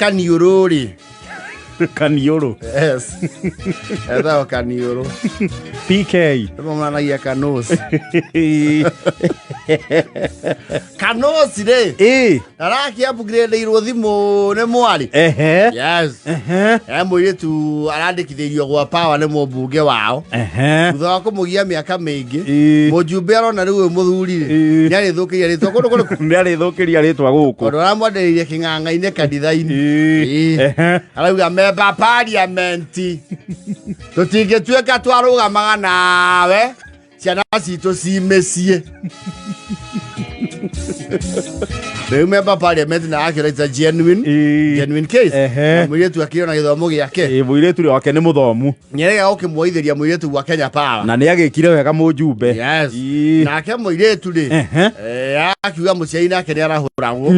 Kaniũrũ rĩ. Kaniũrũ. Yes, etagwo Kaniũrũ. PK. Nĩmomanagia Kanũci. Kanũci rĩ, araki upgradeirwo thimũ nĩ mwarĩ. Yes. E mũirĩtu arandĩkithĩirio gwa power nĩ mũmbunge wao thutha wa kũmũgia mĩaka mĩingĩ. Mũjumbe arona rĩu ũyũ mũthuri rĩ, nĩ arĩthũkĩria rĩtwa kũndũ kũrĩkũ. Nĩ arĩthũkĩria rĩtwa gũkũ. Tondũ aramwandereirie kĩng'ang'a-inĩ kanitha-inĩ. Arauga memba parliament tũtingĩtuĩka twarũgamaga nawe ciana citũ ci mĩciĩ. Rĩu memba parliament na akĩra it's a genuine genuine case. Na mũirĩtu akĩrĩ na gĩthomo gĩake. Mũirĩtu ũrĩa wake nĩ mũthomu. Nĩarega gũkĩmuoithĩria mũirĩtu gwa Kenya Power. Na nĩ agĩkire wega mũjumbe. Yes. Nake mũirĩtu rĩ, akiuga mũciari nake nĩ arahũragwo,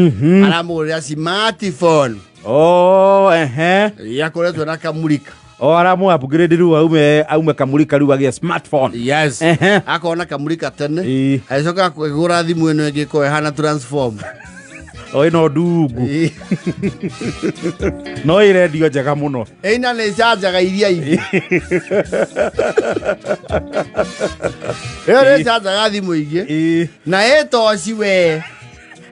aramũgũrĩra smartphone. Oh, ehe. Akoretwo na kamurika. O aramu upgrade rĩu aume kamurika rĩu agĩe smartphone. Yes. Akona kamurika tene, agĩcoka akĩgũra thimũ ĩno ĩngĩ ĩkoragwo ĩhana transform. O ĩno ndungu. No ĩ rendio njega mũno. Ĩna nĩ ĩcanjaga iria ingĩ. Ĩyo nĩ ĩcanjaga thimũ ingĩ na ĩ toci we.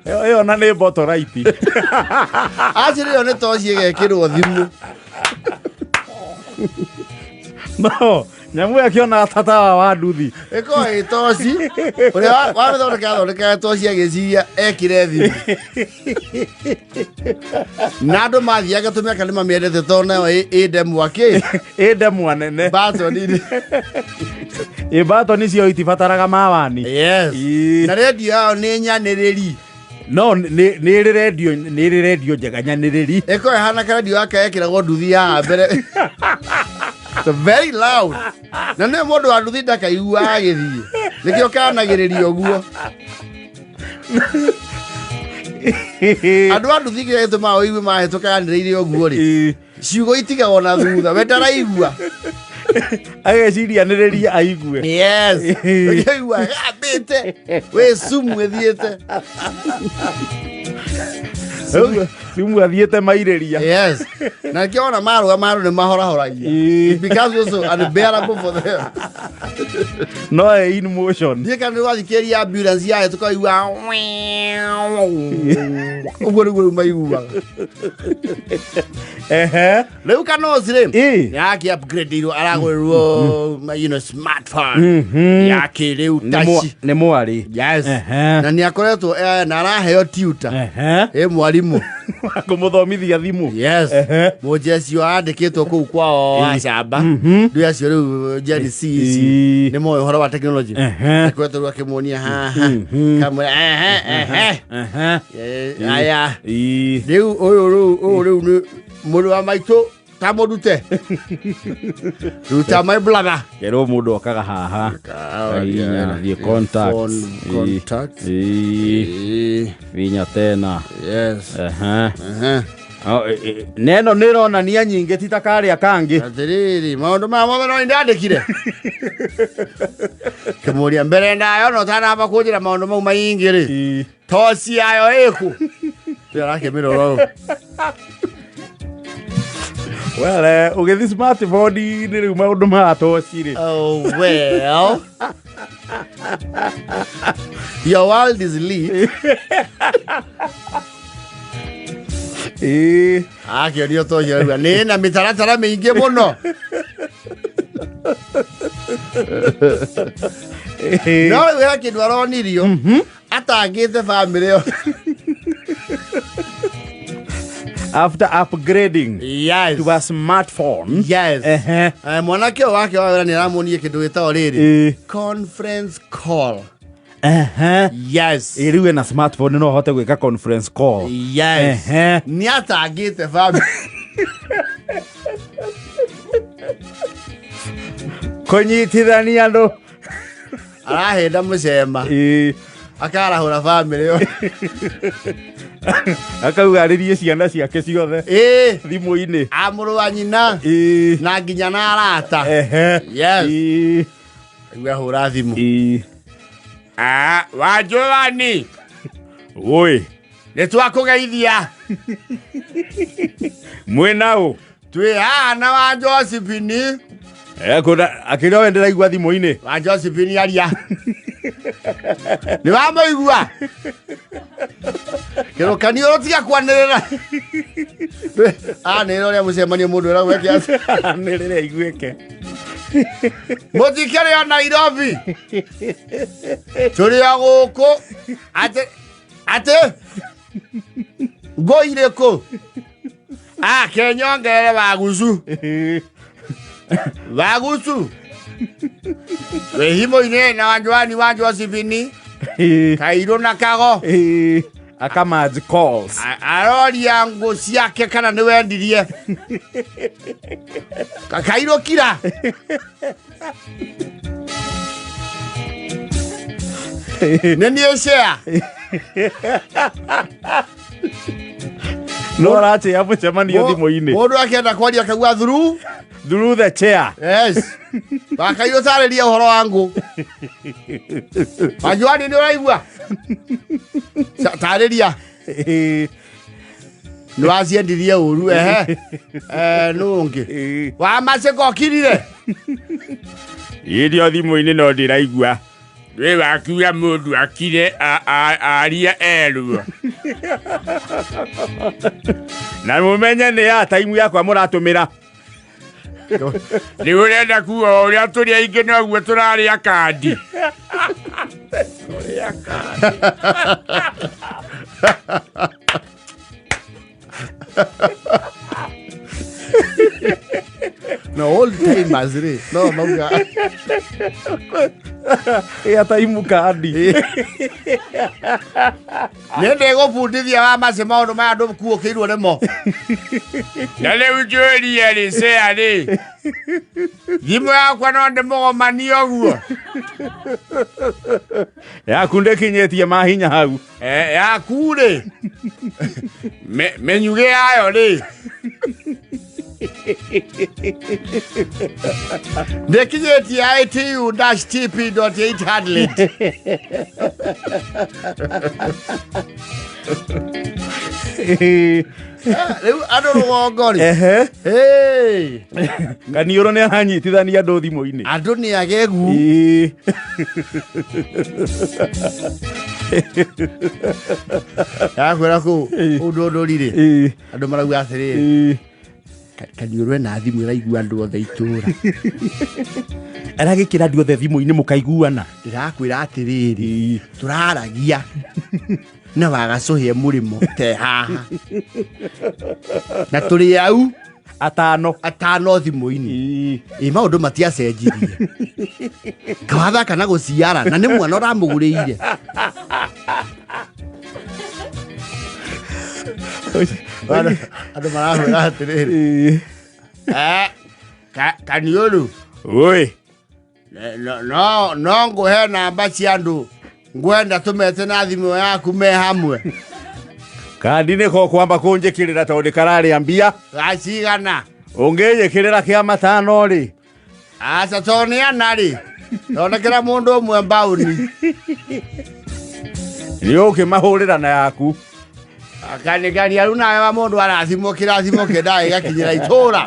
Ĩyo na nĩ bottle-right. Actually ĩyo nĩ toci ĩgekĩrwo thimũ. No nyamũ ĩyo akĩona tata wa nduthi. Ĩkoragwo ĩ toci ũrĩa wamĩthondeka athondekaga toci agĩciria ekĩre thimũ na andũ mathiaga tũmĩaka nĩ mamĩendete tondũ nayo ĩ ndemwa kĩ. Ĩ ndemwa nene. Batoni-inĩ. Ĩ batoni cio itibataraga mawani. Yes. Na rendio yao nĩ nyanĩrĩri. No nĩ ĩrĩ rendio, nĩ ĩrĩ rendio njega nyanĩrĩri. Ĩkoragwo ĩhana karendio gaka gekĩragwo nduthi ya mbere. It's very loud na nĩ mũndũ wa nduthi ndakaiguaga agĩthiĩ, nĩkĩo kanagĩrĩria ũguo. Andũ a nduthi kĩrĩa gĩtũmaga ũigue mahĩtũka yanĩrĩire ũguo rĩ, ciugo itigagwo na thutha, we ndaraigua. Ageciria nĩrĩria aigue. Yes, ũkĩigua gambĩte wĩ sumu ĩthiĩte. Sumu athiĩte mairĩria. Yes, na nĩkĩo ona marũga marũ nĩ mahorahoragia. It becomes also unbearable for them. No ĩ in motion. Ndiĩ kana nĩ wathikĩrĩria ambulance yayo tũkaigua ũguo nĩguo rĩu maiguaga. Rĩu Kanosi rĩ, nĩ yake upgrade-irwo, aragũrĩrwo smartphone ya kĩrĩu. Taci Nĩ mwarĩ. Yes. Na nĩ akoretwo na araheo tutor, ĩ mwarimũ. Kũmũthomithia thimũ. Yes. Mũjeshi andĩkĩtwo kũu kwao wa camba ndũ acio rĩu Gen Z ici nĩ moĩ ũhoro wa technology. Akoretwo rĩu akĩmuonia haha kamwĩra ehe ehe. Aya rĩu ũyũ rĩu ũyũ rĩu nĩ mũrũ wa maitũ, kamũrute ruta, my brother. Kerwo mũndũ okaga haha. Hinya, thiĩ contacts. Phone contacts. Vinya tena. Yes. Oh, neno nĩ ĩronania nyingĩ ti ta karĩa kangĩ. Atĩrĩrĩ, maũndũ maya mothe no ndandĩkire kĩmũria mbere ndayo no tanamba kũnjĩra maũndũ mau maingĩ rĩ, toci yayo ĩkũ? Arakĩmĩrora ũũ. Well, ũgĩthi smartphone-inĩ rĩu maũndũ ma toci rĩ. Oh, well. Your world is lit. Akĩonio toci arauga nĩ na mĩtaratara mĩingĩ mũno. No rĩu he kĩndũ aronirio atangĩte bamĩrĩ ĩyo. After upgrading to a smartphone. Yes. Mwanake ũyũ wake wa wĩra nĩ aramuonie kĩndũ gĩtagwo rĩrĩ, conference call. Yes. Ĩ, rĩu ena smartphone no ahote gwĩka conference call. Yes. Nĩ atangĩte bamĩrĩ. Kũnyitithania andũ. Arahĩnda mũcema akarahũra bamĩrĩ ĩyo. Akauga arĩrie ciana ciake ciothe thimũ-inĩ. A mũrũ wa nyina na nginya na arata. Yes. Rĩu ahũra thimũ. Ah, wa Joani. Woi. Nĩ twakũgeithia. Mwĩ naũ? Twĩ haha na wa Josephine. Kũna akĩrĩa we ndĩraigua thimũ-inĩ. Wa Josephine aria. Nĩ wamũigua? Kĩrũkanio ũtiga kwanĩrĩra. Anĩrĩra ũrĩa mũcemanio mũndũ ĩragwo eke atĩa. Anĩrĩra iguĩke. Mũtikĩrĩ o Nairobi. Tũrĩ o gũkũ. Atĩ atĩ ngũ irĩkũ? Ah, kenyongerere wagucu. Wagucu. Wĩhimũ-inĩ na wanjwani wa Josephine. Kairũ na kago. Akamanji calls. Aroria ngũ ciake kana nĩ wendirie. Kairũ kira. Nĩ niĩ share. No arachĩa mũcemanio thimũ-inĩ. Mũndũ akĩenda kwaria kaigua through. Through the chair. Yes. Wakairũ tarĩria ũhoro wa ngũ. Wanjwani nĩ ũraigua? Tarĩria. Nĩ waciendirie ũru ehe. Nũ ũngĩ? Wa macĩko okirire. Irio thimũ-inĩ no ndĩraigua. Wĩ wakiuga mũndũ akire aria erwo. Na mũmenye nĩ ya taimu yakwa mũratũmĩra. Nĩ ũrenda kuga o ũrĩa tũrĩ aingĩ noguo tũrarĩa kandi. No old timers rĩ. No mauga. Ya taimu kandi. Nĩ ndĩgũbundithia wa maci maũndũ maya ndũkuũkĩirwo nĩmo. Na rĩu njũrie rĩ cea rĩ thimũ yakwa no ndĩmũgomanie ũguo yaku ndĩkinyĩtie mahinya hau. Yaku rĩ mĩnyugĩ yayo rĩ ndĩkinyĩtie itu dash tp dot 800. Rĩu andũ rũgongo rĩ. Ehe. Hey! Kaniũrũ nĩ aranyitithania andũ thimũ-inĩ. Andũ nĩ agegu. Ĩĩ. Yakwĩra kũu ũndũ ũndũri rĩ. Ĩĩ. Andũ marauga atĩrĩrĩ. Ĩĩ. Kaniũrũ ena thimũ ĩraigua andũ othe itũra. Aragĩkĩra andũ othe thimũ-inĩ mũkaiguana. Ndĩrakwĩra atĩrĩrĩ, tũraragia na wagacũhie mũrĩmo te haha na tũrĩ au atano atano thimũ-inĩ. Ĩĩ. Ĩ maũndũ matiacenjirie kawathaka na gũciara na nĩ mwana ũramũgũrĩire. Andũ marahwĩra atĩrĩrĩ. Ĩĩ. Kaniũrũ. Oi. No no ngũhe namba cia andũ ngwenda tũmete na thimũ yaku me hamwe. Kandi nĩko kwamba kũnjĩkĩrĩra tondũ kararĩa mbia. Gacigana. Ũngĩnjĩkĩrĩra kĩa matano rĩ. Aca tondũ nĩ ana rĩ. Thondekera mũndũ ũmwe mbaũni. Nĩ ũkĩmahũrĩra na yaku. Akanĩkania rĩu nawe wa mũndũ arathimwo kĩrathimo kĩendaga gĩgakinyĩra itũra.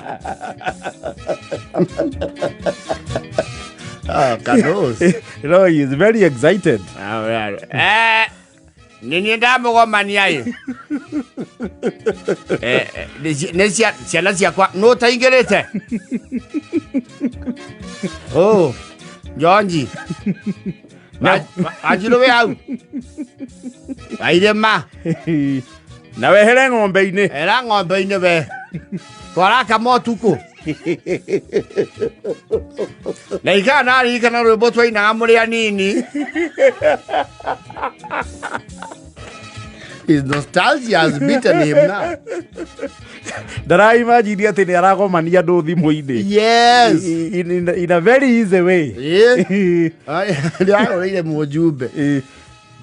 Ah, Kanos. No, he is very excited. Nĩ niĩ ndamũgomania ĩ. Nĩ ciana ciakwa nũ ũtaingĩrĩte? Oh, Njonji. Wanjirũ wĩ hau? Wairĩma. Na wehere ng'ombe-inĩ. Era ng'ombe-inĩ we. Twaraka ũtukũ. Na ikara naririkana rwĩmbo twainaga mũrĩ anini. His nostalgia has beaten him now. Ndaraimagine atĩ nĩ aragomania andũ thimũ-inĩ. Yes. In a very easy way. Ĩĩ. Ndĩragũrĩire mũjumbe.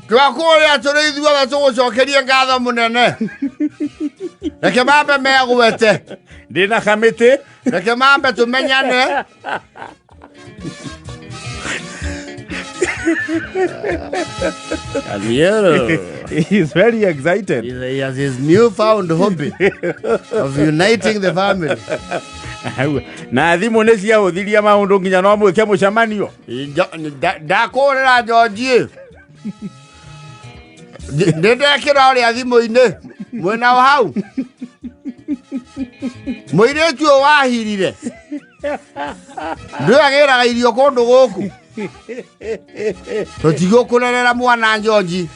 Twakũrĩa tũrĩ ithuothe tũgũcokerie ngatho mũnene. Reke mambe megwete. Ndĩna kamĩtĩ. Reke mambe tũmenyane. Kaniero. He is very excited. He has his newfound hobby of uniting the family. Na thimũ nĩ ciahũthirie maũndũ nginya no mwĩke mũcemanio. Ndakũrĩra Njonji. Nĩ ndekĩra ũrĩa thimũ-inĩ mwena wa hau. Mũirĩtu ũyũ wahirire. Ndũyagĩraga irio kũndũ gũkũ. Tũtigũkũrerera mwana Njonji.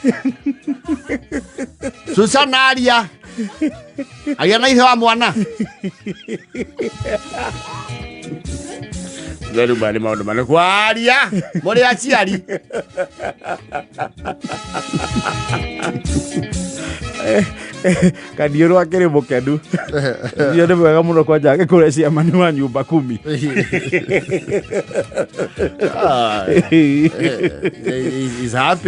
Susana aria. Aria na ithe wa mwana. Rĩu maya nĩ maũndũ marĩkũ aria mũrĩ aciari. Kaniũrũ akĩrĩ mũkenu. Ũcio nĩ mwega mũno kwanja agĩkũre ciamani wa nyumba kumi. Ah, he's happy.